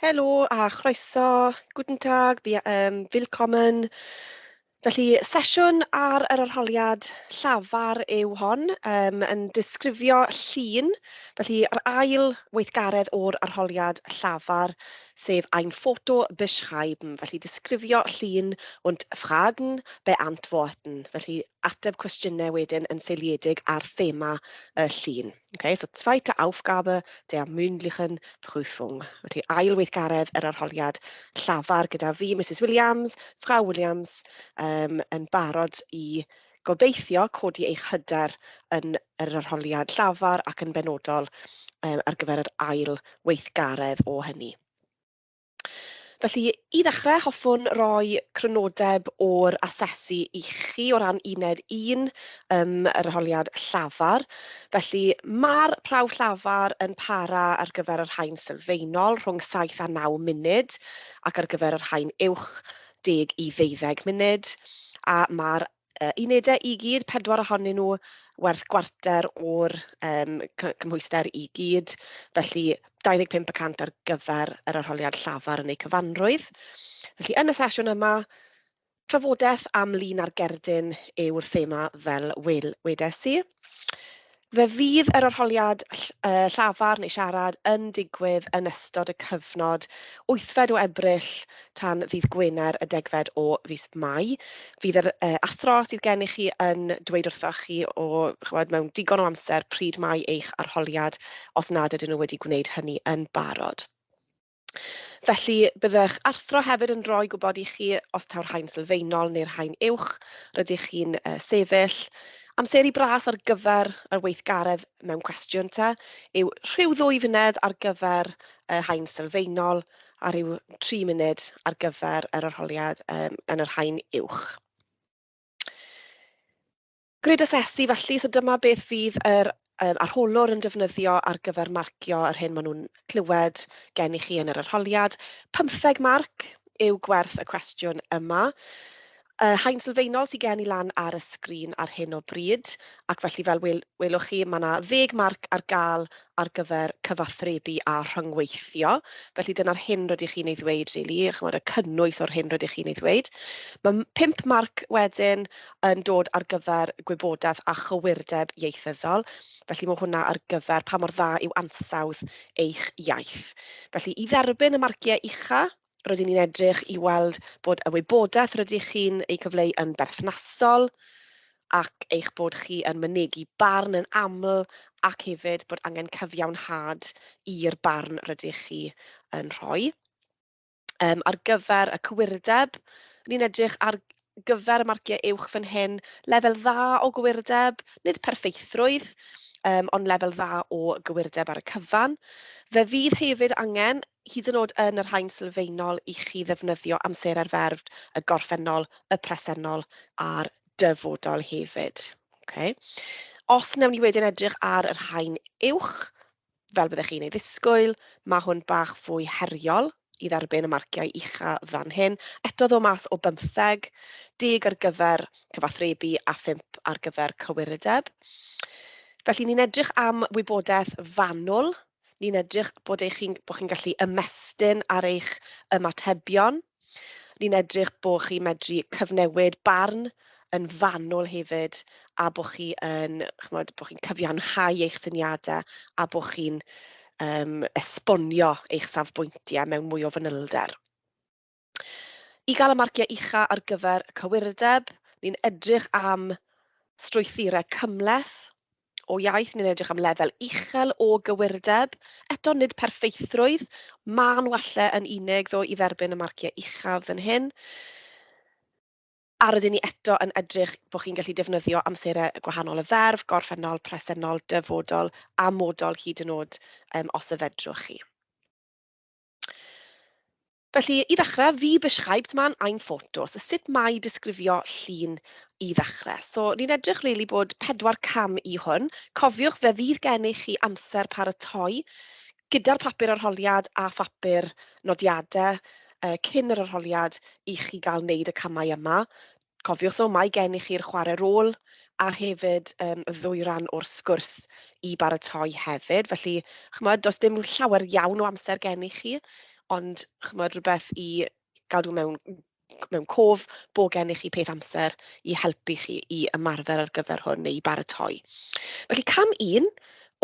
Helo a chroeso, guten Tag, willkommen. Felly, sesiwn ar yr arholiad llafar yw hon, yn disgrifio llun, felly yr ail weithgaredd o'r arholiad llafar, sef ein Foto beschreiben, felly disgrifio llun und Fragen beantworten, felly ateb cwestiynau wedyn yn seiliedig ar thema y llun. Okay, so zweite Aufgabe der mündlichen Prüfung. Felly ail weithgaredd yr arholiad llafar gyda fi, Mrs Williams, Frau Williams, yn barod i gobeithio codi eich hyder yn yr arholiad llafar ac yn benodol ar gyfer yr ail weithgaredd o hynny. Felly, i ddechrau, hoffwn roi crynodeb o'r asesu i chi o ran uned 1, yr arholiad llafar. Felly, mae'r prawf llafar yn para ar gyfer yr haen sylfaenol rhwng 7 a 9 munud, ac ar gyfer yr haen uwch 10 i 12 munud, a mae'r unedau i gyd, pedwar ohonyn nhw, werth gwarter o'r cymhwyster i gyd, felly 25% ar gyfer yr arholiad llafar yn eu cyfanrwydd. Felly yn y sesiwn yma, trafodaeth am lun ar gerdyn yw'r thema fel wedes i. Fe fydd yr arholiad llafar neu siarad yn digwydd yn ystod y cyfnod 8fed o Ebrill tan ddydd Gwener y 10fed o fis Mai. Fydd yr athro sydd gennych chi yn dweud wrthoch chi o, chymod, mewn digon o amser pryd mae eich arholiad os nad ydyn nhw wedi gwneud hynny yn barod. Felly, byddech athro hefyd yn rhoi gwybod i chi os taw'r haen sylfaenol neu'r haen uwch rydych chi'n sefyll. Amseru bras ar gyfer yr weithgaredd mewn cwestiwn te yw rhyw 2 funud ar gyfer y haen sylfaenol a rhyw 3 munud ar gyfer yr arholiad yn yr haen uwch. Grid asesu felly, so dyma beth fydd yr arholwr yn defnyddio ar gyfer marcio yr hyn maen nhw'n clywed gennych chi yn yr arholiad. 15 marc yw gwerth y cwestiwn yma. Haen sylfaenol sydd gen i lan ar y sgrin ar hyn o bryd, ac felly fel welwch chi, mae yna 10 marc ar gael ar gyfer cyfathrebu a rhyngweithio. Felly dyna'r hyn rydych chi'n ei ddweud, rili, chimod, y cynnwys o'r hyn rydych chi'n ei ddweud. Mae 5 marc wedyn yn dod ar gyfer gwybodaeth a chywirdeb ieithyddol, felly mae hwnna ar gyfer pa mor dda yw ansawdd eich iaith. Felly i dderbyn y marciau ucha, rydyn ni'n edrych i weld bod y wybodaeth rydych chi'n ei cyfleu yn berthnasol ac eich bod chi yn mynegi barn yn aml ac hefyd bod angen cyfiawnhad i'r barn rydych chi yn rhoi. Ar gyfer y cywirdeb, ni'n edrych ar gyfer y marciau uwch fan hyn, lefel dda o gywirdeb, nid perffeithrwydd, ond lefel dda o gywirdeb ar y cyfan. Fe fydd hefyd angen, hyd yn oed yn yr haen sylfaenol, i chi ddefnyddio amserau'r ferf y gorffennol, y presennol a'r dyfodol hefyd. Okay. Os wnawn ni wedyn edrych ar yr haen uwch, fel byddech chi'n ei ddisgwyl, mae hwn bach fwy heriol i dderbyn y marciau ucha fan hyn. Eto ddo mas o bymtheg, 10 ar gyfer cyfathrebu a 5 ar gyfer cywirdeb. Felly ni'n edrych am wybodaeth fanwl, ni'n edrych bod eich chi'n, bod chi'n gallu ymestyn ar eich ymatebion. Ni'n edrych bod chi'n medru cyfnewid barn yn fanwl hefyd a bod chi yn, chimod, bod chi'n cyfiawnhau eich syniadau a bod chi'n esbonio eich safbwyntiau mewn mwy o fanylder. I gael y marciau ucha ar gyfer cywirdeb, ni'n edrych am strwythurau cymhleth o iaith, ni'n edrych am lefel uchel o gywirdeb, eto nid perffeithrwydd, mân walle yn unig ddo i dderbyn y marciau uchaf fan hyn. A rydyn ni eto yn edrych bod chi'n gallu defnyddio amserau gwahanol y ferf, gorffennol, presennol, dyfodol a modol hyd yn oed os y fedrwch chi. Felly, i ddechrau, wie beschreibt man ein Foto? So, sut mae disgrifio llun i ddechrau? So, ni'n edrych really bod 4 cam i hwn. Cofiwch, fe fydd gennych chi amser paratoi gyda'r papur arholiad a phapur nodiadau cyn yr arholiad i chi gael wneud y camau yma. Cofiwch ddo, mae gennych chi'r chwarae rôl a hefyd y ddwy ran o'r sgwrs i baratoi hefyd. Felly, chimod, does dim llawer iawn o amser gennych chi, Ond chimod, rhywbeth i gadw mewn mewn cof bod gennych chi peth amser i helpu chi i ymarfer ar gyfer hwn neu i baratoi. Felly cam un,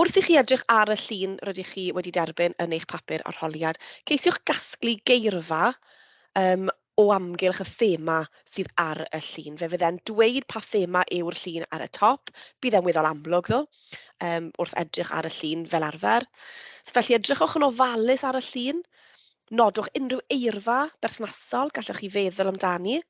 wrth i chi edrych ar y llun rydych chi wedi derbyn yn eich papur arholiad, ceisiwch gasglu geirfa o amgylch y thema sydd ar y llun. Fe fydd e'n dweud pa thema yw'r llun ar y top, bydd e'n weddol amlwg ddo, wrth edrych ar y llun fel arfer. So felly edrychwch yn ofalus ar y llun, nodwch unrhyw eirfa berthnasol gallwch chi feddwl amdani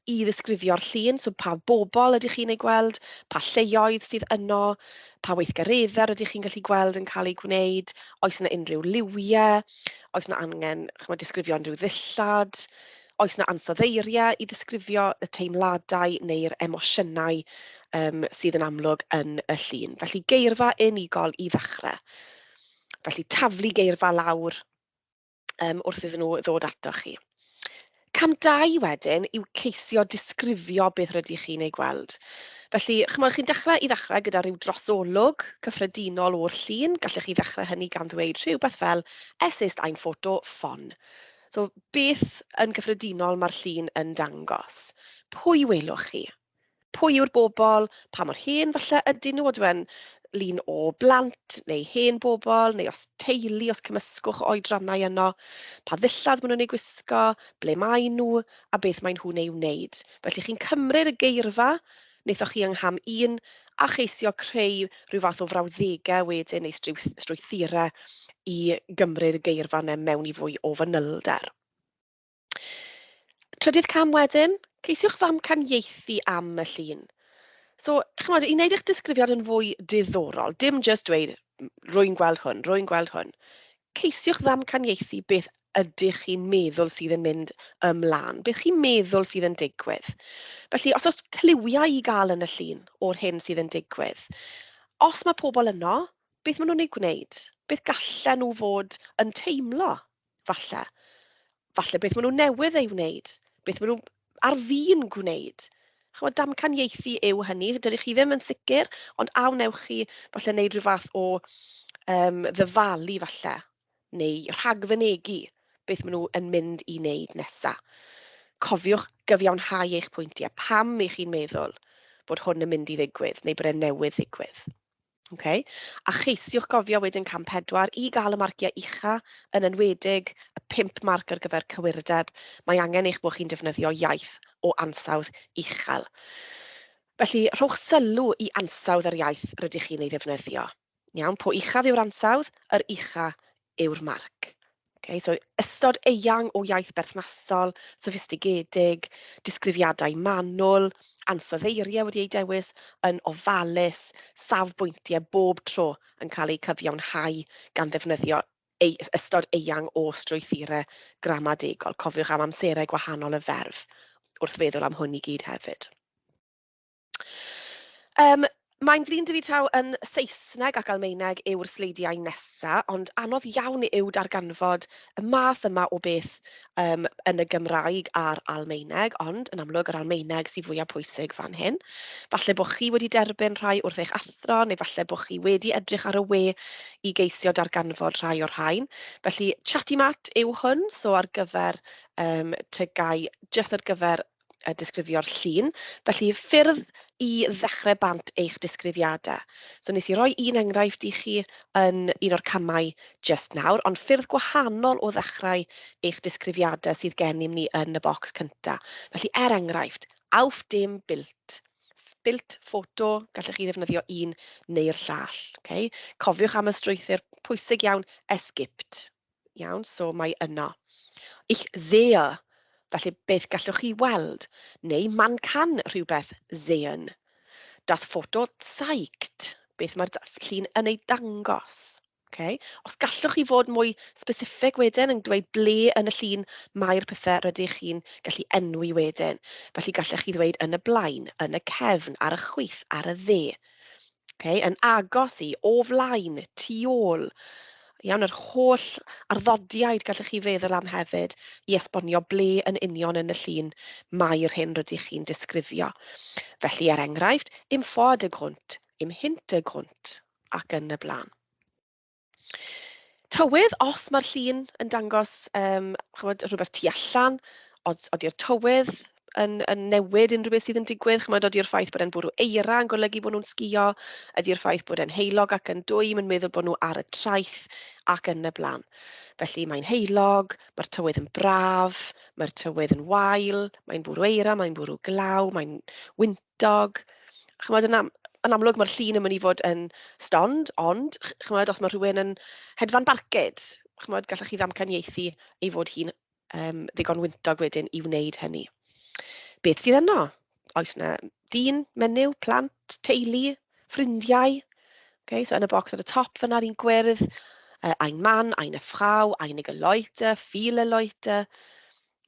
i ddisgrifio'r llun, so pa bobl ydych chi'n ei gweld, pa lleoedd sydd yno, pa weithgareddau rydych chi'n gallu gweld yn cael eu gwneud, oes yna unrhyw liwiau, oes yna angen chimod, disgrifio unrhyw ddillad, oes yna ansoddeiriau i ddisgrifio y teimladau neu'r emosiynau sydd yn amlwg yn y llun. Felly geirfa unigol i ddechrau. Felly taflu geirfa lawr wrth iddyn nhw ddod atoch chi. Cam 2 wedyn yw ceisio disgrifio beth rydych chi'n ei gweld. Felly, chimod, chi'n dechrau i ddechrau gyda rhyw drosolwg cyffredinol o'r llun. Gallech chi ddechrau hynny gan ddweud rhywbeth fel Es ist ein Foto von. So, beth yn gyffredinol mae'r llun yn dangos? Pwy welwch chi? Pwy yw'r bobl, pa mor hen falle ydyn nhw, ydyw e'n lun o blant neu hen bobl, neu os teulu, os cymysgwch o oedrannau yno, pa ddillad maen nhw'n eu gwisgo, ble maen nhw, a beth maen nhw'n ei wneud. Felly chi'n cymryd y geirfa wnaethoch chi yng ngham un a cheisio creu rhyw fath o frawddegau wedyn neu strwythurau i gymryd y geirfa yna mewn i fwy o fanylder. Trydydd cam wedyn, ceisiwch ddamcaniaethu am y llun. So, chimod, i wneud eich disgrifiad yn fwy diddorol, dim jyst dweud, rwy'n gweld hwn, rwy'n gweld hwn. Ceisiwch ddamcaniaethu beth ydych chi'n meddwl sydd yn mynd ymlaen, beth chi'n meddwl sydd yn digwydd. Felly, os oes cliwiau i gael yn y llun o'r hyn sydd yn digwydd, os mae pobl yno, beth maen nhw'n ei gwneud? Beth gallen nhw fod yn teimlo, falle? Falle beth maen nhw newydd ei wneud, beth maen nhw ar fin gwneud. Chimod, damcaniaethu yw hynny, dydych chi ddim yn sicr, ond a wnewch chi falle wneud rhyw fath o ddyfalu falle, neu rhagfynegi beth maen nhw yn mynd i wneud nesa. Cofiwch gyfiawnhau eich pwyntiau, pam y'ch chi'n meddwl bod hwn yn mynd i ddigwydd, neu bod e'n newydd ddigwydd. Okay? A cheisiwch gofio wedyn cam 4 i gael y marciau ucha, yn enwedig y 5 marc ar gyfer cywirdeb, mae angen eich bod chi'n defnyddio iaith o ansawdd uchel. Felly, rhowch sylw i ansawdd yr iaith rydych chi'n ei ddefnyddio. Iawn, po uchaf yw'r ansawdd, yr ucha yw'r marc. Okay, so ystod eang o iaith berthnasol, soffistigedig, disgrifiadau manwl, ansoddeiriau wedi eu dewis yn ofalus, safbwyntiau bob tro yn cael eu cyfiawnhau gan ddefnyddio ei, ystod eang o strwythurau gramadegol. Cofiwch am amserau gwahanol y ferf wrth feddwl am hwn i gyd hefyd. Mae'n flin 'da fi taw yn Saesneg ac Almaeneg yw'r sleidiau nesa, ond anodd iawn yw darganfod y math yma o beth yn y Gymraeg a'r Almaeneg, ond yn amlwg yr Almaeneg sydd fwyaf pwysig fan hyn. Falle bod chi wedi derbyn rhai wrth eich athro, neu falle bod chi wedi edrych ar y we i geisio darganfod rhai o'r rhain. Felly Chatty-Mat yw hwn, so ar gyfer TGAU, jyst ar gyfer disgrifio'r llun. Felly ffyrdd i ddechrau bant eich disgrifiadau. So nes i roi un enghraifft i chi yn un o'r camau jyst nawr, ond ffyrdd gwahanol o ddechrau eich disgrifiadau sydd gennym ni yn y bocs cyntaf. Felly er enghraifft, auf dem Bild. Bild, ffoto, gallech chi ddefnyddio un neu'r llall. Okay? Cofiwch am y strwythur pwysig iawn, es gibt. Iawn, so mae yno. Ich sehe, felly beth gallwch chi weld, neu man kann rhywbeth sehen. Das Foto zeigt, beth mae'r llun yn ei dangos. Okay? Os gallwch chi fod mwy specific wedyn yn dweud ble yn y llun mae'r pethau rydych chi'n gallu enwi wedyn. Felly gallech chi ddweud yn y blaen, yn y cefn, ar y chwith, ar y dde. Okay? Yn agos i, o flaen, tu ôl. Iawn, yr holl arddodiaid gallech chi feddwl am hefyd i esbonio ble yn union yn y llun mae'r hyn rydych chi'n disgrifio. Felly, er enghraifft, im Vordergrund, im Hintergrund ac yn y blaen. Tywydd, os mae'r llun yn dangos chimod, rhywbeth tu allan, os ydy'r tywydd yn newid unrhyw beth sydd yn digwydd, chimod, ydy'r ffaith bod e'n bwrw eira yn golygu bod nhw'n sgïo, ydy'r ffaith bod e'n heulog ac yn dwym yn meddwl bod nhw ar y traeth ac yn y blaen. Felly mae'n heulog, mae'r tywydd yn braf, mae'r tywydd yn wael, mae'n bwrw eira, mae'n bwrw glaw, mae'n wyntog. Chimod, yn amlwg mae'r llun yn mynd i fod yn stond, ond chimod, os mae rhywun yn hedfan barcud, chimod, gallech chi ddamcaniaethu ei fod hi'n ddigon wyntog wedyn i wneud hynny. Beth sydd yno? Oes yna dyn, menyw, plant, teulu, ffrindiau? Okay, so yn y bocs ar y top fyna'r un gwyrdd, ein Mann, eine Frau, einige Leute, viele Leute.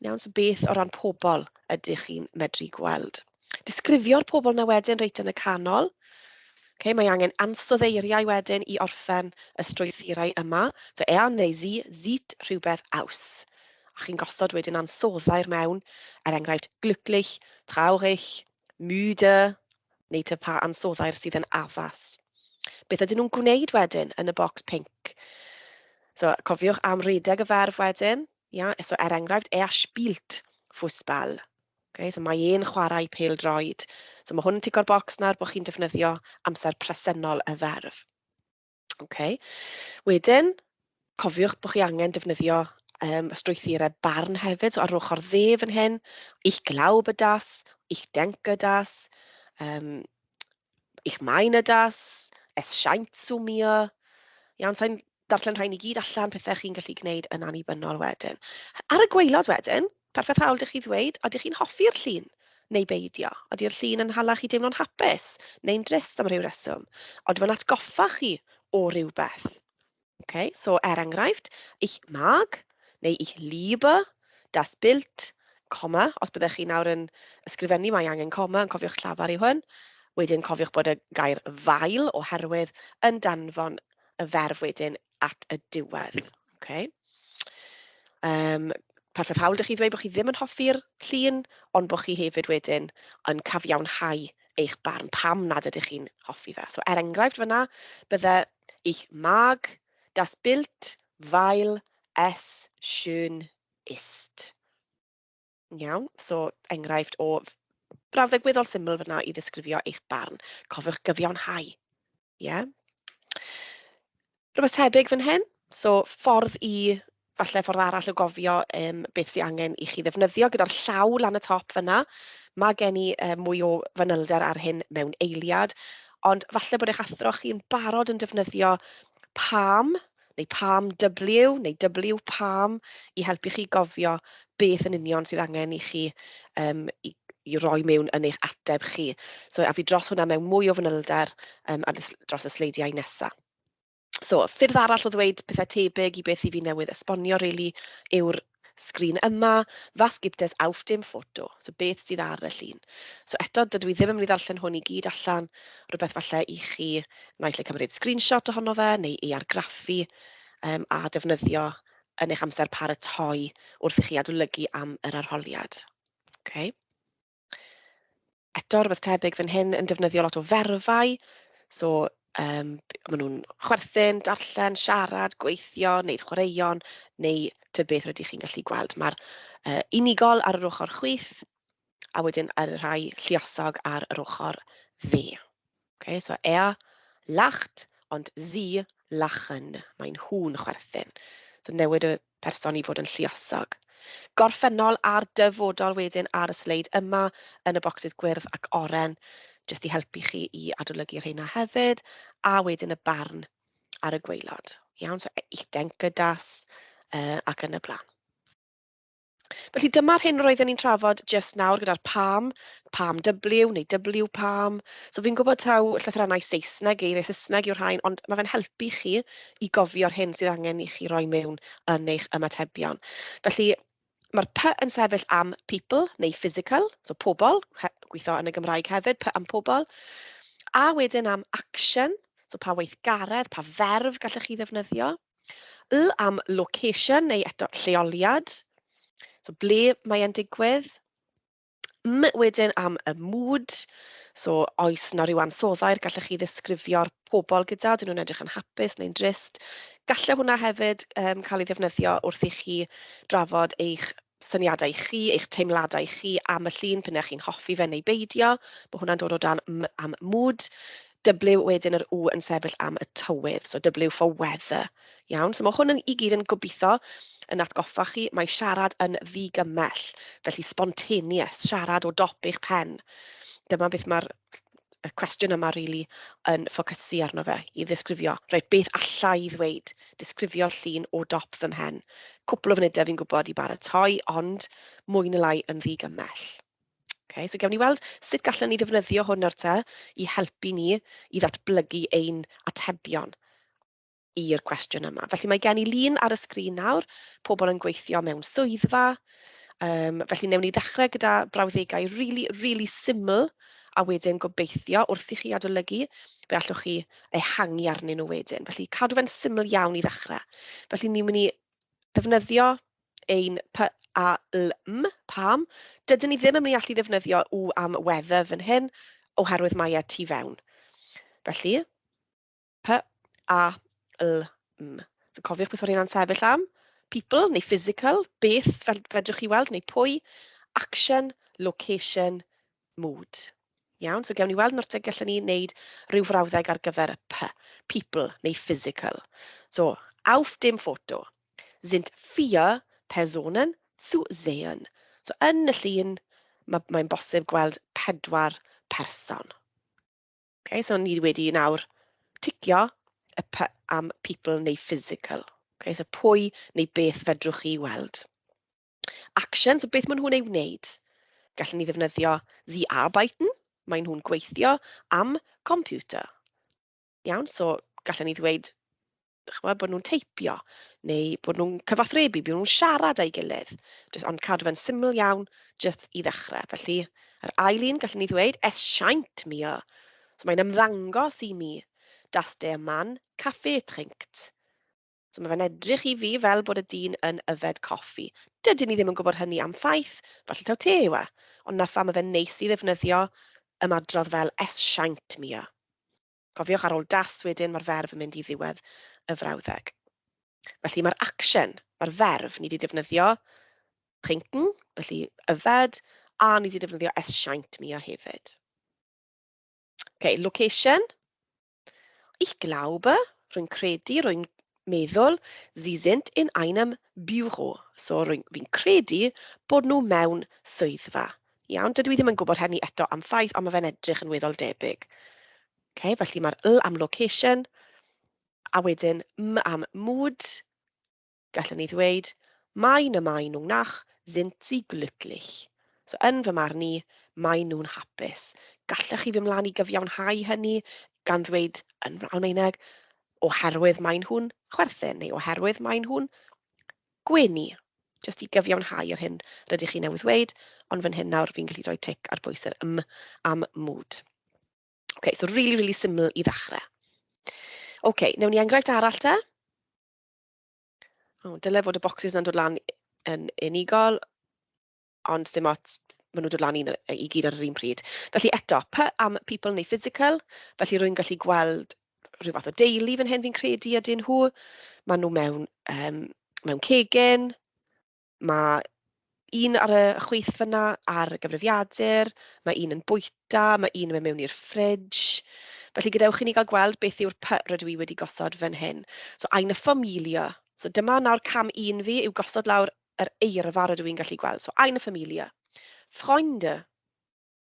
Iawn, so beth o ran pobl ydych chi'n medru gweld? Disgrifio'r pobl na wedyn reit yn y canol. Okay, mae angen ansoddeiriau wedyn i orffen y strwythurau yma. So er neu sie sieht rhywbeth aus. A chi'n gosod wedyn ansoddair mewn, er enghraifft glücklich, traurig, müde, neu ta pa ansoddair sydd yn addas. Beth ydyn nhw'n gwneud wedyn yn y bocs pinc? So cofiwch am redeg y ferf wedyn. Ia, so er enghraifft, er spielt Fußball. Okay, so mae e'n chwarae pêl-droed. So mae hwn yn tico'r bocs nawr bod chi'n defnyddio amser presennol y ferf. Okay. Wedyn, cofiwch bod chi angen defnyddio strwythurau barn hefyd. So ar ochr dde fan hyn, ich glaube das, ich denke das, ich meine das, es scheint zu mir. Iawn, sa'n darllen rhain i gyd allan, pethau chi'n gallu gwneud yn annibynnol wedyn. Ar y gwaelod wedyn, perffaith hawl dych chi ddweud, ydych chi'n hoffi'r llun neu beidio? Ydy'r llun yn hala chi deimlo'n hapus neu'n drist am ryw reswm? Oeddi fe'n atgoffa chi o rywbeth? Okay, so er enghraifft, ich mag neu ich liebe das Bild, comma, os byddech chi nawr yn ysgrifennu, mae angen comma, yn cofiwch llafar yw hwn. Wedyn cofiwch bod y gair weil oherwydd yn danfon y ferf wedyn at y diwedd. Okay. Perffaith hawl dych chi ddweud bod chi ddim yn hoffi'r llun, ond bod chi hefyd wedyn yn cyfiawnhau eich barn pam nad ydych chi'n hoffi fe. So er enghraifft fyna, bydde ich mag das Bild, weil es schön ist. Iawn, so enghraifft o brawddeg weddol syml fyna i ddisgrifio eich barn. Cofiwch gyfiawnhau. Ie? Yeah? Rhywbeth tebyg fan hyn. So ffordd i, falle ffordd arall o gofio beth sydd angen i chi ddefnyddio gyda'r llaw lan y top fyna. Mae gen i mwy o fanylder ar hyn mewn eiliad, ond falle bod eich athro chi'n barod yn defnyddio PALM neu PALM W neu W PALM i helpu chi gofio beth yn union sydd angen i chi i roi mewn yn eich ateb chi. So a fi dros hwnna mewn mwy o fanylder ar dros y sleidiau nesaf. So, ffyrdd arall o ddweud pethau tebyg i beth i fi newydd esbonio, really, yw'r sgrin yma. Was gibt es auf dem Foto? So, beth sydd ar y llun? So, eto, dydw i ddim yn mynd i ddarllen hwn i gyd allan. Rhywbeth falle i chi naill ai cymryd screenshot ohono fe neu ei argraffu a defnyddio yn eich amser paratoi wrth i chi adolygu am yr arholiad. Okay. Eto, rhywbeth tebyg fan hyn yn defnyddio lot o ferfau. So, maen nhw'n chwerthin, darllen, siarad, gweithio, wneud chwaraeon, neu ty beth rydych chi'n gallu gweld. Mae'r unigol ar yr ochr chwith, a wedyn ar y rhai lluosog ar yr ochr dde. Okay, so er lacht, ond sie lachen. Mae'n nhw'n chwerthin. So newid y person i fod yn lluosog. Gorffennol a'r dyfodol wedyn ar y sleid yma yn y bocsys gwyrdd ac oren, jyst i helpu chi i adolygu rheina hefyd, a wedyn y barn ar y gwaelod. Iawn, so ich denke das, ac yn y blaen. Felly dyma'r hyn roedden ni'n trafod jyst nawr gyda'r PALM, PALM W neu W PALM. So fi'n gwybod taw llythrennau Saesneg, geiriau Saesneg yw'r rhain, ond mae fe'n helpu chi i gofio'r hyn sydd angen i chi roi mewn yn eich ymatebion. Felly mae'r P yn sefyll am people neu physical, so pobl, gweithio yn y Gymraeg hefyd, P am pobl. A wedyn am action, so pa weithgaredd, pa ferf gallech chi ddefnyddio. L am location neu eto lleoliad, so ble mae e'n digwydd. M wedyn am y mood, so oes na ryw ansoddair gallech chi ddisgrifio'r pobl gyda, dyn nhw'n edrych yn hapus neu'n drist. Galle hwnna hefyd cael ei ddefnyddio wrth i chi drafod eich syniadau chi, eich teimladau chi am y llun, p'un ai chi'n hoffi fe neu beidio. Mae hwnna'n dod o dan M am mood. W wedyn yr W yn sefyll am y tywydd, so W for weather. Iawn, so mae hwn yn i gyd yn gobeithio yn atgoffa chi, mae siarad yn ddigymell, felly spontaneous, siarad o dop eich pen. Dyma beth mae'r y cwestiwn yma rili yn ffocysu arno fe, i ddisgrifio, reit, beth alla i ddweud? Disgrifio'r llun o dop fy mhen. Cwpl o funudau fi'n gwybod i baratoi, ond mwy neu lai yn ddigymell. Okay, so gewn ni weld sut gallwn ni ddefnyddio hwn nawr te i helpu ni i ddatblygu ein atebion i'r cwestiwn yma. Felly mae gen i lun ar y sgrin nawr, pobl yn gweithio mewn swyddfa. Felly wnewn ni ddechrau gyda brawddegau really, really syml a wedyn gobeithio wrth i chi adolygu, fe allwch chi ehangu arnyn nhw wedyn. Felly cadw fe'n syml iawn i ddechrau. Felly ni'n mynd i ddefnyddio ein P A L M, pam. Dydyn ni ddim yn mynd i allu ddefnyddio W am weather fan hyn, oherwydd mae e tu fewn. Felly, P A L M. So cofiwch beth mae'r hynna'n sefyll am. People neu physical, beth fel fedrwch chi weld neu pwy. Action, location, mood. Iawn, so gewn ni weld nawr te gallwn ni wneud rhyw frawddeg ar gyfer y P, people neu physical. So, auf dem Foto sind vier Personen zu sehen. So yn y llun, mae'n bosib gweld pedwar person. Okay, so ni wedi nawr ticio y P am people neu physical. Okay, so pwy neu beth fedrwch chi weld. Action, so beth maen nhw'n ei wneud? Gallwn ni ddefnyddio sie arbeiten, maen nhw'n gweithio am computer. Iawn, so gallwn ni ddweud ch'mod, bod nhw'n teipio neu bod nhw'n cyfathrebu, bod nhw'n siarad â'i gilydd. Just, ond cadw fe'n syml iawn jyst i ddechrau. Felly, yr ail un gallwn ni ddweud, es scheint mir. So mae'n ymddangos i mi, dass der Mann Kaffee trinkt. So mae fe'n edrych i fi fel bod y dyn yn yfed coffi. Dydyn ni ddim yn gwybod hynny am ffaith, falle taw te yw e. Ond na pham mae fe'n neis i ddefnyddio ymadrodd fel es scheint mir. Cofiwch ar ôl das wedyn mae'r ferf yn mynd i ddiwedd y frawddeg. Felly mae'r action, mae'r ferf ni wedi defnyddio trinken, felly yfed, a ni wedi defnyddio es scheint mir hefyd. Okay, location. Ich glaube, rwy'n credu, rwy'n meddwl, sie sind in einem Büro. So fi'n credu bod nhw mewn swyddfa. Iawn, dydw i ddim yn gwybod hynny eto am ffaith, ond mae fe'n edrych yn weddol debyg. Okay, felly mae'r L am location, a wedyn M am mood. Gallwn ni ddweud, meiner Meinung nach sind sie glücklich. So yn fy marn i, maen nhw'n hapus. Gallech chi fynd mlaen i gyfiawnhau hynny gan ddweud yn Almaeneg, oherwydd maen nhw'n chwerthin neu oherwydd maen nhw'n gwenu. Jyst i gyfiawnhau yr hyn rydych chi newydd ddweud, ond fan hyn nawr fi'n gallu rhoi tic ar bwys yr M am mood. Okay, so really, really syml i ddechrau. OK, newn ni enghraifft arall te. O, dyle fod y boxes yna'n dod lan yn unigol, ond dim ots, maen nhw'n dod lan un, i gyd ar yr un pryd. Felly eto, P am people neu physical, felly rwy'n gallu gweld rhyw fath o deulu fan hyn fi'n credu ydyn nhw. Maen nhw mewn cegin, mae un ar y chwith fyna ar y gyfrifiadur, mae un yn bwyta, mae un yn mynd mewn i'r fridge. Felly gadewch i ni gael gweld beth yw'r P rydw i wedi gosod fan hyn. So eine Familie. So dyma nawr cam un fi yw gosod lawr yr eirfa rydw i'n gallu gweld. So eine Familie. Freunde.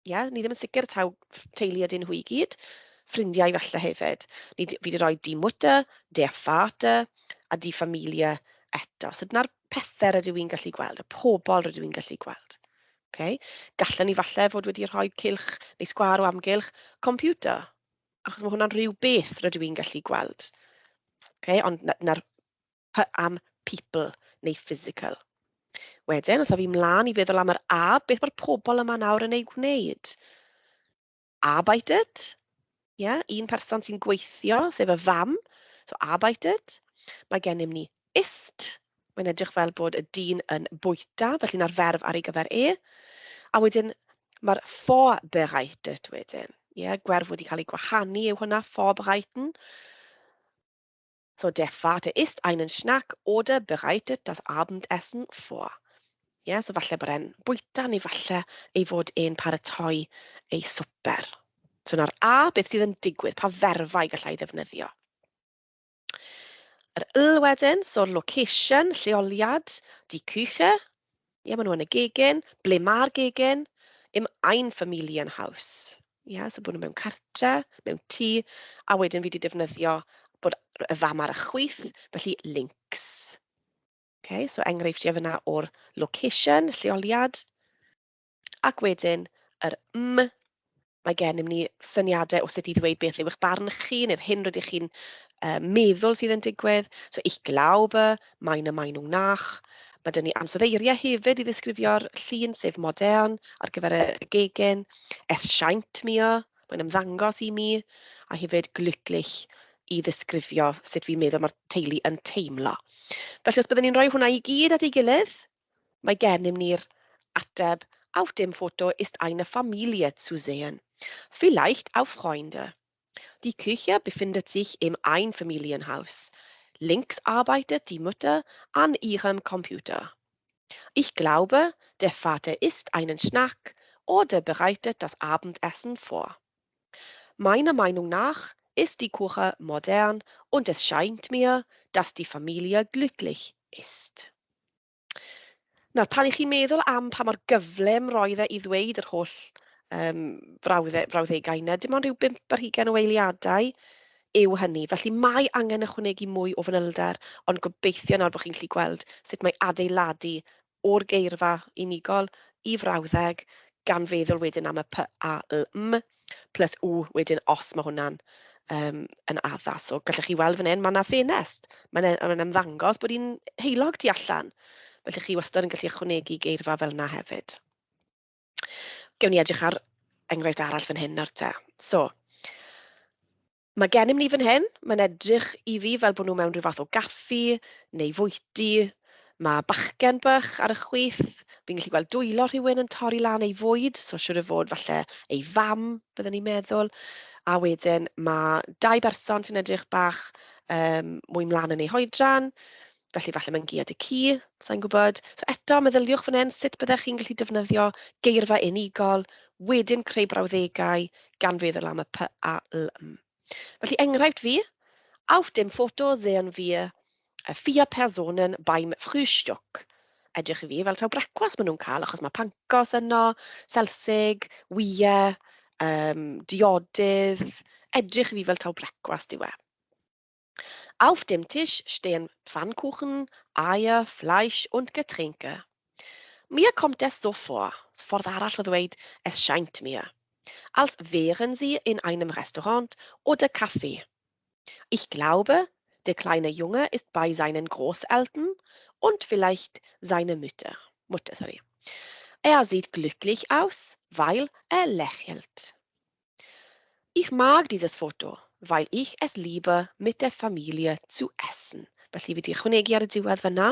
Ie, yeah, ni ddim yn sicr taw teulu ydyn nhw i gyd. Ffrindiau falle hefyd. Fi wedi rhoi die Mutter, der Vater a die Familie eto. So dyna'r pethau rydw i'n gallu gweld, y pobl rydw i'n gallu gweld. Okay. Gallen ni falle fod wedi rhoi cylch neu sgwâr o amgylch computer, achos mae hwnna'n rhyw beth rydw i'n gallu gweld. Okay, ond na'r P am people neu physical. Wedyn, os af fi mlaen i feddwl am yr A, beth mae'r pobl yma nawr yn ei gwneud? Arbeitet. Ie, yeah, un person sy'n gweithio, sef y fam. So arbeitet. Mae gennym ni isst. Mae'n edrych fel bod y dyn yn bwyta, felly na'r ferf ar ei gyfer e. A wedyn mae'r vorbereitet wedyn. Ie, yeah, gwerf wedi cael ei gwahanu yw hwnna, vorbereiten. So, der Vater isst einen Schnack oder bereitet das Abendessen vor. Ie, yeah, so falle bod e'n bwyta neu falle ei fod e'n paratoi ei swper. So na'r A, beth sydd yn digwydd, pa ferfau gallai ddefnyddio. Yr L wedyn, so location, lleoliad, die Küche. Ie, maen nhw yn y gegin. Ble mae'r gegin? Im Einfamilienhaus. Ie, so bod nhw mewn cartre, mewn tŷ, a wedyn fi wedi defnyddio bod y fam ar y chwith, felly links. Okay, so enghreifftiau fyna o'r location, lleoliad. Ac wedyn yr M, mae gennym ni syniadau o sut i ddweud beth yw eich barn chi neu'r hyn rydych chi'n meddwl sydd yn digwydd. So ich glaube, meiner Meinung nach. Mae 'da ni ansoddeiriau hefyd i ddisgrifio'r llun, sef modern ar gyfer y gegin. Es scheint mir, mae'n ymddangos i mi, a hefyd glücklich i ddisgrifio sut fi'n meddwl mae'r teulu yn teimlo. Felly os byddwn ni'n rhoi hwnna i gyd at ei gilydd, mae gennym ni'r ateb Auf dem Foto ist eine Familie zu sehen. Vielleicht auch Freunde. Die Küche befindet sich im Einfamilienhaus. Links arbeitet die Mutter an ihrem Computer. Ich glaube, der Vater isst einen Schnack oder bereitet das Abendessen vor. Meiner Meinung nach ist die Küche modern und es scheint mir, dass die Familie glücklich ist. Nawr, pan 'y chi'n meddwl am pa mor gyflym roedd e i ddweud yr holl brawddegau yna, dim ond rhyw 25 o eiliadau yw hynny. Felly mae angen ychwanegu mwy o fanylder, ond gobeithio nawr bod chi'n gallu gweld sut mae adeiladu o'r geirfa unigol i frawddeg, gan feddwl wedyn am y P, A, L, M, plus W wedyn os mae hwnna'n yn addas. So gallech chi weld fan hyn, mae yna ffenest. Mae'n e, ymddangos bod hi'n heulog tu allan. Felly chi wastad yn gallu ychwanegu geirfa fel yna hefyd. Gewn ni edrych ar enghraifft arall fan hyn nawr te. So, mae gennym ni fan hyn, mae'n edrych i fi fel bod nhw mewn rhyw fath o gaffi neu fwyty. Mae bachgen bach ar y chwith. Fi'n gallu gweld dwylo rhywun yn torri lan ei fwyd, so siŵr o fod falle ei fam, byddwn ni'n meddwl. A wedyn mae dau berson sy'n edrych bach mwy mlaen yn eu hoedran, felly falle mae'n gi a ci, sa'n gwybod. So eto, meddyliwch fan hyn, sut byddech chi'n gallu defnyddio geirfa unigol, wedyn creu brawddegau gan feddwl am y P, A, L, M. Felly enghraifft fi, auf dem Foto sehen wir vier Personen beim Frühstück. Edrych i fi fel taw brecwast maen nhw'n cael, achos mae pancos yno, selsig, wyau, diodydd. Edrych i fi fel taw brecwast yw e. Auf dem Tisch stehen Pfannkuchen, Eier, Fleisch und Getränke. Mir kommt es so vor, ffordd arall o ddweud es scheint mir, als wären sie in einem Restaurant oder Café. Ich glaube, der kleine Junge ist bei seinen Großeltern und vielleicht seine Mutter. Mutter, sorry. Er sieht glücklich aus, weil er lächelt. Ich mag dieses Foto, weil ich es liebe, mit der Familie zu essen. Felly fi wedi ychwanegu ar y diwedd fyna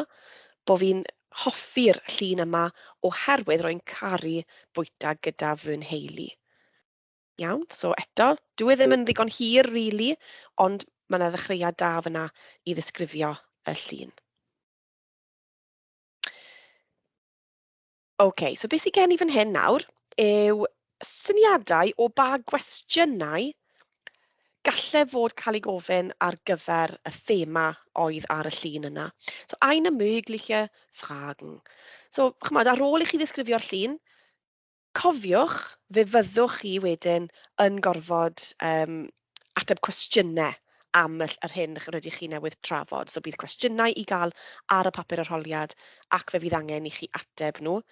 bod fi'n hoffi'r llun yma oherwydd rwy'n caru bwyta gyda fy nheulu. Iawn, so eto, dyw e ddim yn ddigon hir, really, ond mae yna ddechreuad da fyna i ddisgrifio y llun. OK, so beth sydd gen i fan hyn nawr yw syniadau o ba gwestiynau galle fod cael ei gofyn ar gyfer y thema oedd ar y llun yna. So, eine mögliche Fragen. So, ch'mod, ar ôl i chi ddisgrifio'r llun, cofiwch, fe fyddwch chi wedyn yn gorfod ateb cwestiynau am yr hyn rydych chi newydd trafod. So bydd cwestiynau i gael ar y papur arholiad ac fe fydd angen i chi ateb nhw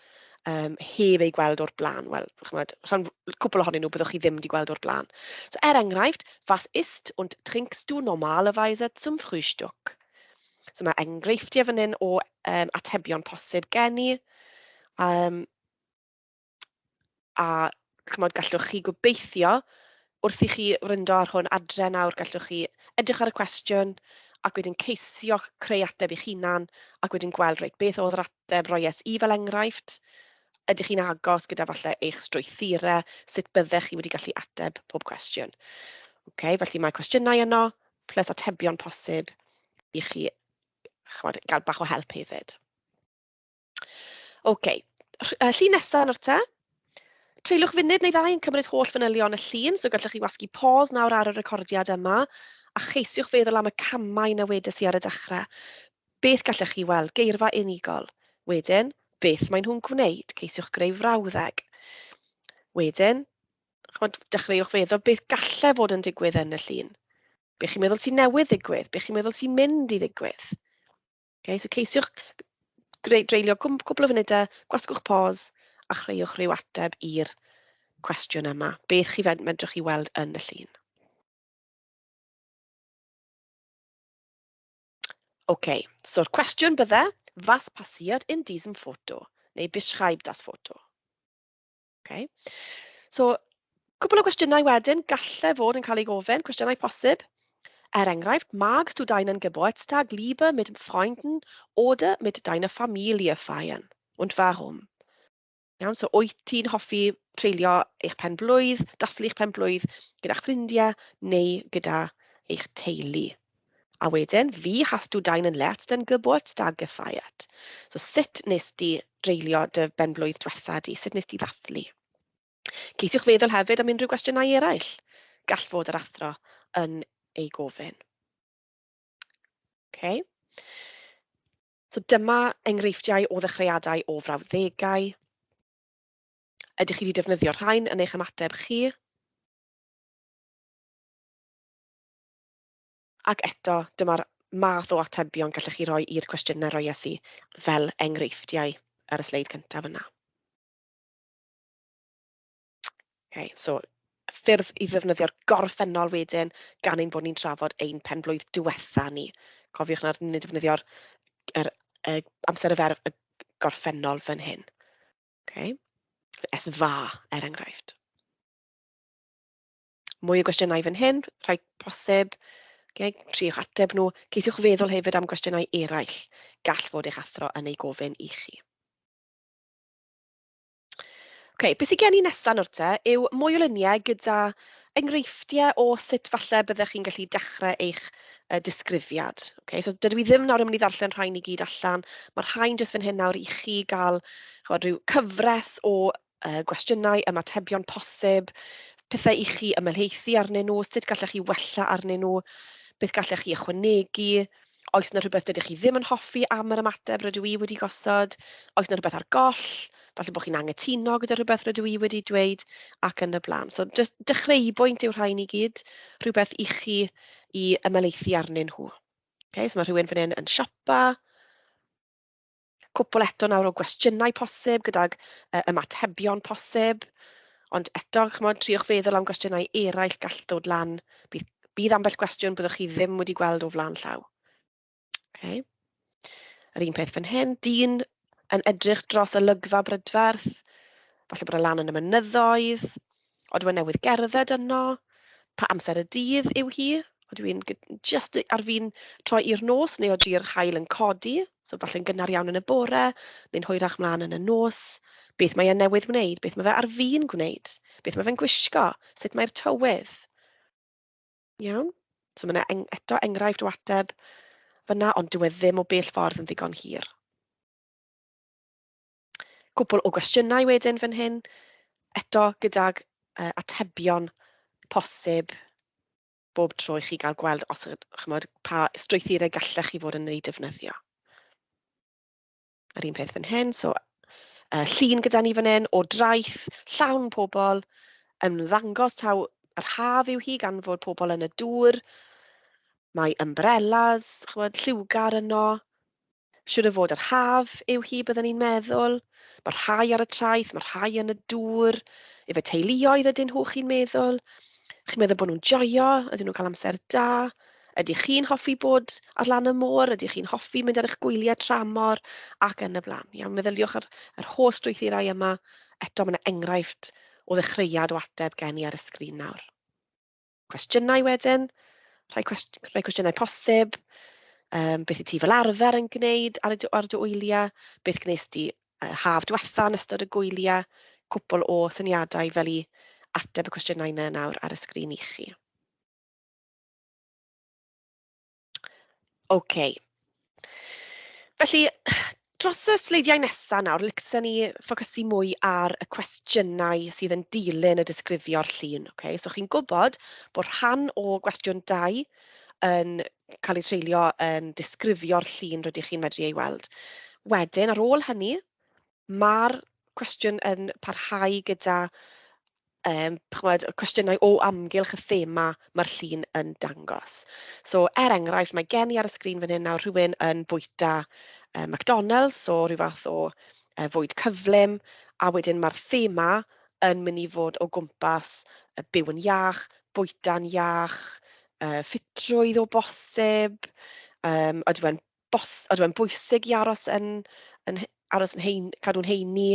heb eu gweld o'r blaen. Wel, ch'mod, cwpl ohonyn nhw byddwch chi ddim wedi gweld o'r blaen. So er enghraifft, was isst und trinkst du normalerweise zum Frühstück? So mae enghreifftiau fan hyn o atebion posib gen i. A ch'mod, gallwch chi gobeithio, wrth i chi wrando ar hwn adre nawr, gallwch chi edrych ar y cwestiwn ac wedyn ceisio creu ateb eich hunan ac wedyn gweld, reit, beth oedd yr ateb roies i fel enghraifft? Ydych chi'n agos gyda falle eich strwythurau, sut byddech chi wedi gallu ateb pob cwestiwn? Okay, felly mae cwestiynau yno, plus atebion posib. i chi ch'mod, gael bach o help hefyd. OK, llun nesaf nawr te. Treuliwch funud neu ddau yn cymryd holl fanylion y llun, so gallwch chi wasgu pause nawr ar y recordiad yma a cheisiwch feddwl am y camau na wedes i ar y dechrau. Beth gallech chi weld? Geirfa unigol. Wedyn, beth maen nhw'n gwneud? Ceisiwch greu frawddeg. Wedyn, ch'mod, dechreuwch feddwl beth gallai fod yn digwydd yn y llun. Be chi'n meddwl sy'n newydd ddigwydd? Be chi'n meddwl sy'n mynd i ddigwydd? Okay, so ceisiwch greu, dreulio cwpl o funudau, gwasgwch pause a chreuwch rhyw ateb i'r cwestiwn yma. Beth chi medrwch chi weld yn y llun? OK, so'r cwestiwn bydde, was passiert in diesem Foto? Neu beschreib das Foto. Okay. So, cwpl o gwestiynau wedyn gallai fod yn cael ei gofyn, cwestiynau posib. Er enghraifft, magst du deinen Geburtstag lieber mit Freunden oder mit deiner Familie feiern? Und warum? Iawn, so wyt ti'n hoffi treulio eich pen-blwydd, dathlu eich pen-blwydd gyda'ch ffrindiau neu gyda eich teulu? A wedyn, wie hast du deinen letzten Geburtstag gefeiert? So sut nes di dreulio dy benblwydd diwetha di? Sut nes di ddathlu? Ceisiwch feddwl hefyd am unrhyw gwestiynau eraill gall fod yr athro yn ei gofyn. Okay. So dyma enghreifftiau o ddechreuadau o frawddegau. Ydych chi wedi defnyddio'r rhain yn eich ymateb chi? Ac eto, dyma'r math o atebion gallech chi roi i'r cwestiynau roies i fel enghreifftiau ar y sleid cyntaf yna. Okay, so ffyrdd i ddefnyddio'r gorffennol wedyn gan ein bod ni'n trafod ein penblwydd diwetha ni. Cofiwch nawr ni'n defnyddio'r yr, y, amser y ferf y gorffennol fan hyn. Okay. Es war, er enghraifft. Mwy o gwestiynau fan hyn, rhai posib. Okay, triwch ateb nhw. Ceisiwch feddwl hefyd am gwestiynau eraill gall fod eich athro yn ei gofyn i chi. Okay, beth sydd gen i nesaf nawr te yw mwy o luniau gyda enghreifftiau o sut falle byddech chi'n gallu dechrau eich disgrifiad. Okay, so dydw i ddim nawr yn mynd i ddarllen rhain i gyd allan. Mae'r rhain jyst fan hyn nawr i chi gael ch'mod, rhyw cyfres o gwestiynau, ymatebion posib, pethau i chi ymhelaethu arnyn nhw, sut gallech chi wella arnyn nhw, beth gallech chi ychwanegu, oes yna rhywbeth dydych chi ddim yn hoffi am yr ymateb rydw i wedi gosod, oes yna rhywbeth ar goll, falle bod chi'n anghytuno gyda rhywbeth rydw i wedi dweud, ac yn y blaen. So, jyst dechreubwynt yw'r rhain i gyd, rhywbeth i chi i ymhelaethu arnyn nhw. Okay, so mae rhywun fan hyn yn siopa, Cwpl eto nawr o gwestiynau posib gydag ymatebion posib. Ond eto, chimod, triwch feddwl am gwestiynau eraill gall ddod lan. Bydd, bydd ambell gwestiwn byddwch chi ddim wedi gweld o flaen llaw. Okay. Yr un peth fan hyn, dyn yn edrych dros olygfa brydferth, falle bod e lan yn y mynyddoedd, odw e newydd gerdded yno, pa amser y dydd yw hi, odw i'n jyst ar fin troi i'r nos neu ody'r haul yn codi, so falle'n gynnar iawn yn y bore, neu'n hwyrach mlaen yn y nos, beth mae e newydd wneud, beth mae fe ar fin gwneud, beth mae fe'n gwisgo, sut mae'r tywydd. Iawn? So mae yna eto enghraifft o ateb fyna, ond dyw e ddim o bell ffordd yn ddigon hir. Cwpl o gwestiynau wedyn fan hyn, eto gydag atebion posib bob tro i chi gael gweld os chymod, pa strwythurau gallech chi fod yn eu defnyddio. Yr un peth fan hyn, so llun gyda ni fan hyn o draeth, llawn pobl, yn ddangos taw yr haf yw hi gan fod pobl yn y dŵr. Mae umbrellas, chymod, lliwgar yno. Siŵr o fod yr haf yw hi, byddwn ni'n meddwl. Mae rhai ar y traeth, mae rhai yn y dŵr. Efe teuluoedd ydyn nhw, chi'n meddwl? Chi'n meddwl bod nhw'n joio? Ydyn nhw'n cael amser da? Ydych chi'n hoffi bod ar lan y môr? Ydych chi'n hoffi mynd ar eich gwyliau tramor? Ac yn y blaen. Iawn, meddyliwch ar yr holl strwythurau yma. Eto, mae yna enghraifft o ddechreuad o ateb gen i ar y sgrin nawr. Cwestiynau wedyn, rhai, cwest rhai cwestiynau posib, beth i ti fel arfer yn gwneud ar, y, ar dy wyliau, beth gwnes di haf diwetha yn ystod y gwyliau, cwpl o syniadau fel i ateb y cwestiynau yna nawr ar y sgrin i chi. OK. Felly, dros y sleidiau nesaf nawr, licsen ni ffocysu mwy ar y cwestiynau sydd yn dilyn y disgrifio'r llun. Okay? So chi'n gwybod bod rhan o gwestiwn 2 yn cael ei treulio yn disgrifio'r llun rydych chi'n medru ei weld. Wedyn, ar ôl hynny, mae'r cwestiwn yn parhau gyda chimod, y cwestiynau o amgylch y thema mae'r llun yn dangos. So, er enghraifft, mae gen i ar y sgrin fan hyn nawr rhywun yn bwyta McDonald's, so rhyw fath o fwyd cyflym, a wedyn mae'r thema yn mynd i fod o gwmpas byw yn iach, bwyta'n iach, ffitrwydd o bosib, ydyw e'n bos ydyw e'n bwysig i aros yn, yn aros yn hein, cadw'n heini,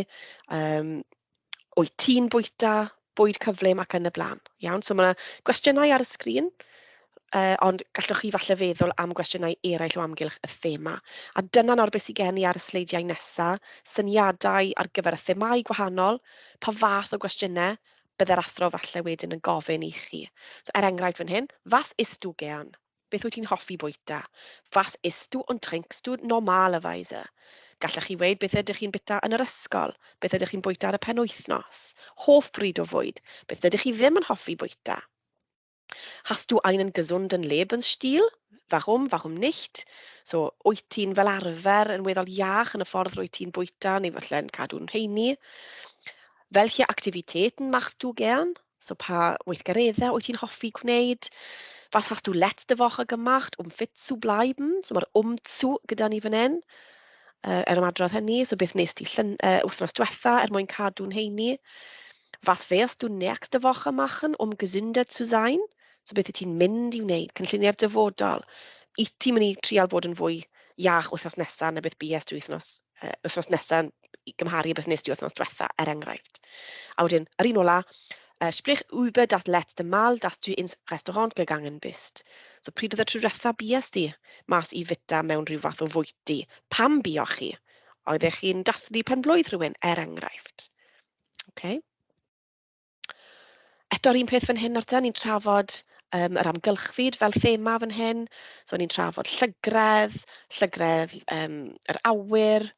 wyt ti'n bwyta bwyd cyflym ac yn y blaen. Iawn, so mae yna gwestiynau ar y sgrin, ond gallwch chi falle feddwl am gwestiynau eraill o amgylch y thema. A dyna nawr beth sydd gen i ar y sleidiau nesaf, syniadau ar gyfer y themâu gwahanol, pa fath o gwestiynau bydde'r athro falle wedyn yn gofyn i chi. So, er enghraifft fan hyn, was isst du gern? Beth wyt ti'n hoffi bwyta? Was isst du und trinkst du normalerweise? Gallech chi weud beth ydych chi'n bwyta yn yr ysgol, beth ydych chi'n bwyta ar y penwythnos, hoff bryd o fwyd, beth ydych chi ddim yn hoffi bwyta. Hast du einen gesunden Lebensstil? Warum, warum nicht? So, wyt ti'n fel arfer yn weddol iach yn y ffordd rwyt ti'n bwyta neu falle'n cadw'n rheini? Welche Aktivitäten machst du gern? So pa weithgareddau wyt ti'n hoffi gwneud? Was hast du letzte Woche gemacht, um fit zu bleiben? So mae'r um zu gyda ni fan hyn, er ymadrodd hynny. So beth nes ti llyn, wythnos diwetha er mwyn cadw'n heini? Was wirst du nächste Woche machen, um gesünder zu sein? So beth wyt ti'n mynd i wneud? Cynlluniau'r dyfodol. Wyt ti'n mynd i trial bod yn fwy iach wythnos nesaf na beth bues ti wythnos, wythnos nesaf i gymharu beth nes ti wythnos diwetha, er enghraifft. A wedyn, yr un ola, sprich über das letzte Mal, dass du ins Restaurant gegangen bist. So pryd oedd y tro diwetha bues di mas i fwyta mewn rhyw fath o fwyty? Pam buoch chi? Oeddech chi'n dathlu pen-blwydd rhywun, er enghraifft? Okay. Eto'r un peth fan hyn nawr te, ni'n trafod yr amgylchfyd fel thema fan hyn. So ni'n trafod llygredd, llygredd yr awyr.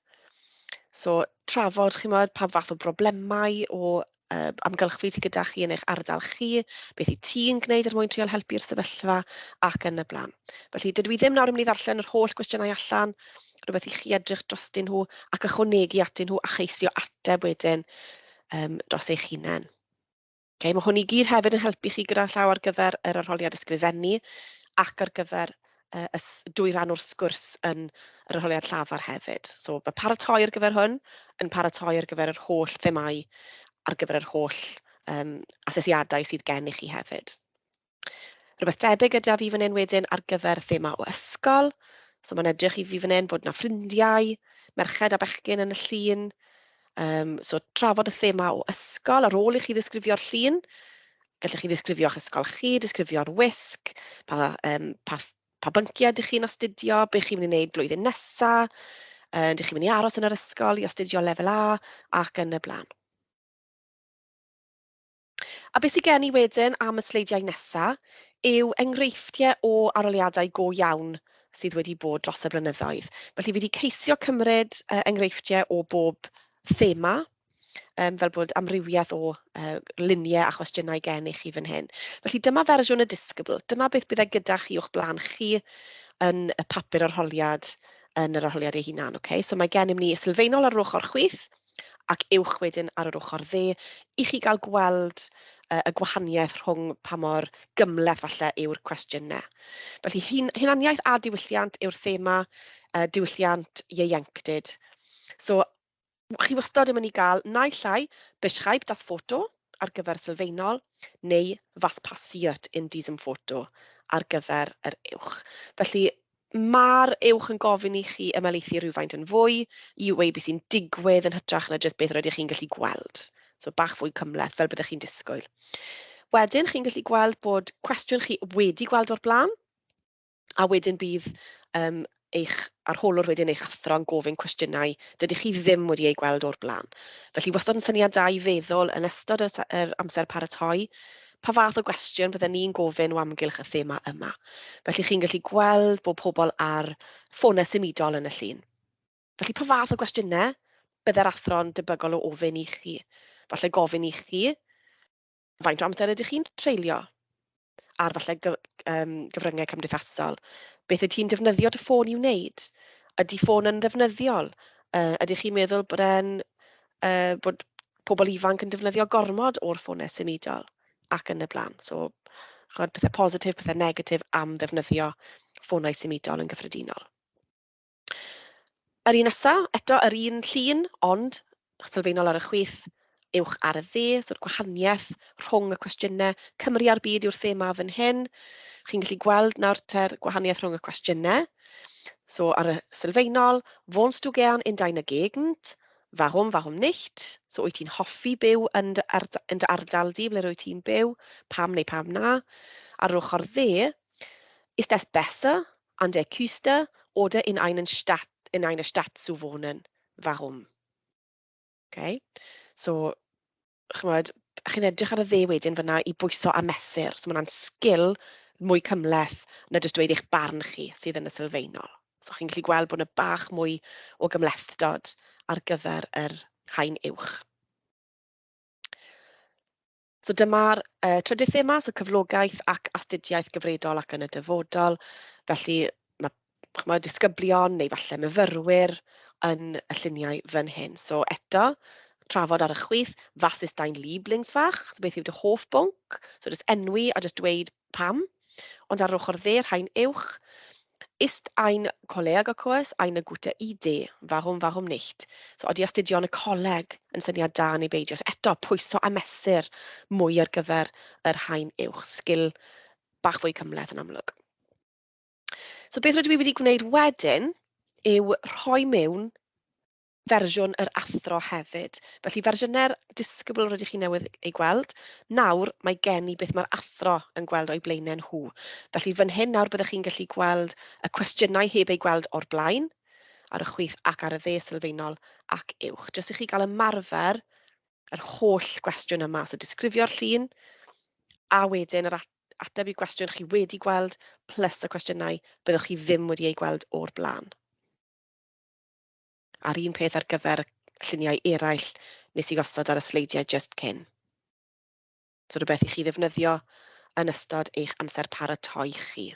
So trafod, chimod, pa fath o broblemau o amgylchfyd sydd gyda chi yn eich ardal chi, beth wyt ti'n gwneud er mwyn trial helpu'r sefyllfa ac yn y blaen. Felly dydw i ddim nawr yn mynd i ddarllen yr holl gwestiynau allan, rhywbeth i chi edrych drostyn nhw ac ychwanegu atyn nhw a cheisio ateb wedyn dros eich hunain. Okay, mae hwn i gyd hefyd yn helpu chi gyda llaw ar gyfer yr arholiad ysgrifennu ac ar gyfer y dwy ran o'r sgwrs yn yr arholiad llafar hefyd. So mae paratoi ar gyfer hwn yn paratoi ar gyfer yr holl themâu, ar gyfer yr holl asesiadau sydd gennych chi hefyd. Rhywbeth debyg gyda fi fan hyn wedyn ar gyfer thema o ysgol. So mae'n edrych i fi fan hyn bod 'na ffrindiau, merched a bechgyn yn y llun. So trafod y thema o ysgol ar ôl i chi ddisgrifio'r llun. Gallech chi ddisgrifio'ch ysgol chi, disgrifio'r wisg, pa bynciau ydych chi'n astudio, beth chi'n mynd i wneud blwyddyn nesaf, ydych chi'n mynd i aros yn yr ysgol i astudio lefel A ac yn y blaen. A beth sydd gen i wedyn am y sleidiau nesaf yw enghreifftiau o arholiadau go iawn sydd wedi bod dros y blynyddoedd. Felly fi wedi ceisio cymryd enghreifftiau o bob thema, fel bod amrywiaeth o luniau a chwestiynau gennych chi fan hyn. Felly dyma fersiwn y disgybl. Dyma beth byddai gyda chi o'ch blaen chi yn y papur arholiad yn yr arholiad ei hunan. Okay? So mae gennym ni sylfaenol ar yr ochr chwith ac uwch wedyn ar yr ochr dde, i chi gael gweld y gwahaniaeth rhwng pa mor gymhleth falle yw'r cwestiynau. Felly hunaniaeth a diwylliant yw'r thema, diwylliant ieuenctid. So chi wastad yn mynd i gael naill ai beschreib das Foto ar gyfer sylfaenol neu was passiert in diesem Foto ar gyfer yr uwch. Felly mae'r uwch yn gofyn i chi ymhelaethu rhywfaint yn fwy i weud beth sy'n digwydd yn hytrach na jyst beth rydych chi'n gallu gweld. So bach fwy cymhleth fel byddech chi'n disgwyl. Wedyn chi'n gallu gweld bod cwestiwn chi wedi gweld o'r blaen, a wedyn bydd eich arholwr wedyn eich athro yn gofyn cwestiynau dydych chi ddim wedi eu gweld o'r blaen. Felly wastad yn syniad da i feddwl yn ystod yr amser paratoi, Pa fath o gwestiwn bydden ni'n gofyn o amgylch y thema yma? Felly chi'n gallu gweld bod pobl ar ffonau symudol yn y llun. Felly pa fath o gwestiynau bydde'r athro'n debygol o ofyn i chi? Falle gofyn i chi, faint o amser ydych chi'n treulio ar falle gyfryngau cymdeithasol? Beth wyt ti'n defnyddio dy ffôn i wneud? Ydy ffôn yn ddefnyddiol? Ydych chi'n meddwl bod e'n bod pobl ifanc yn defnyddio gormod o'r ffonau symudol ac yn y blaen? So, ch'mod, pethau positif, pethau negatif am ddefnyddio ffonau symudol yn gyffredinol. Yr un nesa, eto yr un llun, ond sylfaenol ar y chwith, uwch ar y dde, so'r gwahaniaeth rhwng y cwestiynau. Cymru a'r byd yw'r thema fan hyn. Chi'n gallu gweld nawr te'r gwahaniaeth rhwng y cwestiynau. So ar y sylfaenol, "Wohnst du gern in deiner Gegend? Warum, warum nicht?" So wyt ti'n hoffi byw yn dy ardal di, ble rwyt ti'n byw? Pam neu pam na? Ar yr ochr dde, "Ist es besser, an der Küste oder in einer Stadt zu wohnen? Warum?" Okay. So, ch'mod, chi'n edrych ar y dde wedyn fyna i bwyso a mesur. So, mae hwnna'n sgil mwy cymhleth na jyst dweud eich barn chi sydd yn y sylfaenol. So, chi'n gallu gweld bod yna bach mwy o gymhlethdod ar gyfer yr haen uwch. So dyma'r trydydd thema, so cyflogaeth ac astudiaeth gyfredol ac yn y dyfodol. Felly mae, ch'mod, disgyblion neu falle myfyrwyr yn y lluniau fan hyn. So eto, trafod ar y chwith, "Was ist dein Lieblingsfach?" So beth yw dy hoff bwnc? So jyst enwi a jyst dweud pam. Ond ar yr ochr dde, haen uwch, "Ist ein Kollegekurs eine gute Idee? Warum, warum nicht?" So ydy astudio yn y coleg yn syniad da neu beidio? So eto, pwyso a mesur mwy ar gyfer yr haen uwch, sgil bach fwy cymhleth yn amlwg. So beth rydw i wedi gwneud wedyn yw rhoi mewn fersiwn yr athro hefyd. Felly fersiynau'r disgybl rydych chi newydd ei gweld, nawr mae gen i beth mae'r athro yn gweld o'i blaenau nhw. Felly fan hyn nawr byddwch chi'n gallu gweld y cwestiynau heb eu gweld o'r blaen, ar y chwith ac ar y dde, sylfaenol ac uwch. Jyst i chi gael ymarfer yr holl gwestiwn yma. So disgrifio'r llun a wedyn yr ateb i gwestiwn chi wedi gweld plus y cwestiynau byddwch chi ddim wedi eu gweld o'r blaen. A'r un peth ar gyfer y lluniau eraill nes i gosod ar y sleidiau just cyn. So rhywbeth i chi ddefnyddio yn ystod eich amser paratoi chi.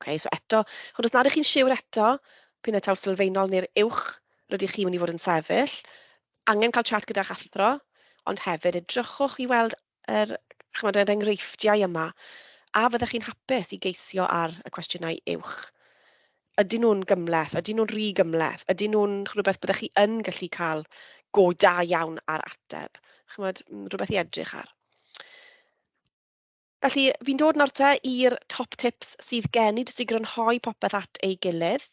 Okay, so eto, ch'mod, os nad ych chi'n siwr eto, p'un ai taw sylfaenol neu'r uwch rydych chi'n mynd i fod yn sefyll, angen cael chat gyda'ch athro, ond hefyd edrychwch i weld yr, ch'mod, yr enghreifftiau yma, a fyddech chi'n hapus i geisio ar y cwestiynau uwch? Ydyn nhw'n gymhleth? Ydyn nhw'n rhy gymhleth? Ydyn nhw'n rhywbeth byddech chi yn gallu cael go da iawn ar ateb? Ch'mod, rhywbeth i edrych ar. Felly, fi'n dod nawr te i'r top tips sydd gen i, jyst i grynhoi popeth at ei gilydd.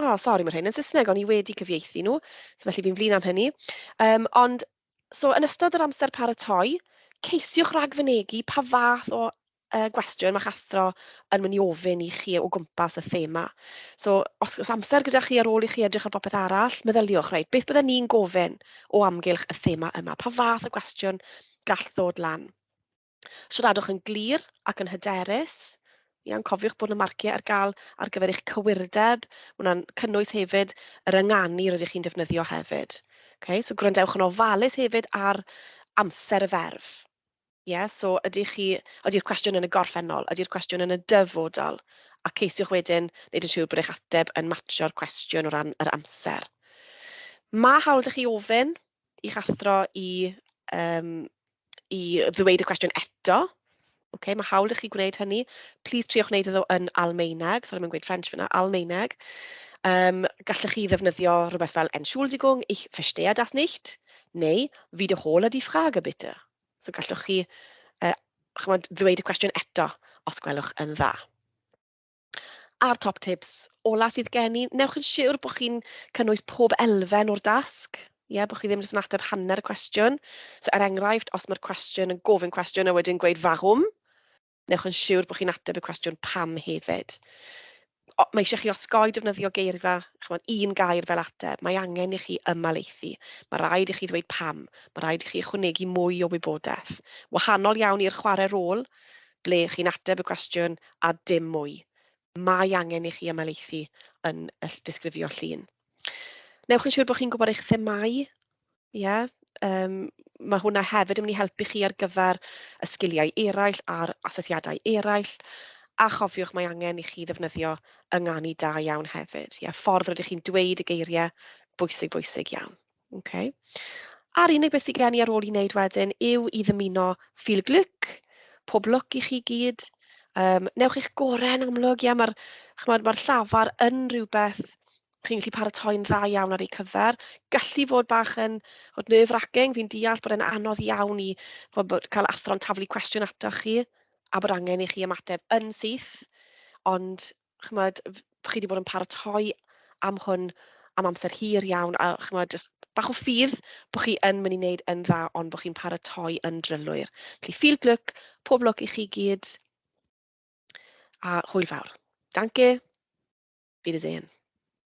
Oh, sori, mae rhain yn Saesneg, o'n i wedi cyfieithu nhw, so felly fi'n flin am hynny. Ond, so yn ystod yr amser paratoi, ceisiwch ragfynegi pa fath o gwestiwn mae'ch athro yn mynd i ofyn i chi o gwmpas y thema. So, os oes amser gyda chi ar ôl i chi edrych ar bopeth arall, meddyliwch, reit, beth bydden ni'n gofyn o amgylch y thema yma? Pa fath o gwestiwn gall ddod lan? Siaradwch yn glir ac yn hyderus. Iawn, cofiwch bod y marciau ar gael ar gyfer eich cywirdeb. Mae hwnna'n cynnwys hefyd yr ynganu rydych chi'n defnyddio hefyd. Okay, so gwrandewch yn ofalus hefyd ar amser y ferf. Yeah, so ydy'r cwestiwn yn y gorffennol, ydy'r cwestiwn yn y dyfodol? A ceisiwch wedyn wneud yn siŵr bod eich ateb yn matcho'r cwestiwn o ran yr amser. Mae hawl 'da chi ofyn i'ch athro i ddweud y cwestiwn eto. Okay, mae hawl 'da chi gwneud hynny. Please triwch wneud iddo yn Almaeneg. Sorry, mae'n gweud French fyna, Almaeneg. Gallech chi ddefnyddio rhywbeth fel "Entschuldigung, ich verstehe das nicht", neu "Wiederhole die Frage bitte". So gallwch chi ch'mod, ddweud y cwestiwn eto os gwelwch yn dda. A'r top tips ola sydd gen i, newch yn siwr bod chi'n cynnwys pob elfen o'r dasg. Ie, yeah, bod chi ddim jyst yn ateb hanner y cwestiwn. So er enghraifft, os mae'r cwestiwn yn gofyn cwestiwn a wedyn gweud "Warum?", newch yn siwr bod chi'n ateb y cwestiwn pam hefyd. O, mae eisiau chi osgoi defnyddio geirfa, chimod, un gair fel ateb. Mae angen i chi ymhelaethu. Mae rhaid i chi ddweud pam. Mae rhaid i chi ychwanegu mwy o wybodaeth. Wahanol iawn i'r chwarae rôl, ble chi'n ateb y cwestiwn a dim mwy. Mae angen i chi ymhelaethu yn y disgrifio llun. Newch yn siŵr bod chi'n gwybod eich themâu. Ie, mae hwnna hefyd yn mynd i helpu chi ar gyfer y sgiliau eraill a'r asesiadau eraill. A chofiwch, mae angen i chi ddefnyddio ynganu da iawn hefyd. Ie, ffordd rydych chi'n dweud y geiriau, bwysig, bwysig iawn. Okay. A'r unig beth sydd gen i ar ôl i wneud wedyn yw i ddymuno viel Glück, pob lwc i chi gyd. Newch eich gorau yn amlwg, ie, mae'r ma llafar yn rhywbeth chi'n gallu paratoi'n dda iawn ar ei cyfer. Gallu fod bach yn fod nerve-wracking, fi'n deall bod e'n anodd iawn i ch'mod, bod cael athro'n taflu cwestiwn ato chi a bod angen i chi ymateb yn syth, ond ch'mod, chi wedi bod yn paratoi am hwn am amser hir iawn a ch'mod, jyst bach o ffydd bod chi yn mynd i wneud yn dda, ond bod chi'n paratoi yn drylwyr. Felly, viel Glück, pob lwc i chi gyd, a hwyl fawr. Danke, Wiedersehen.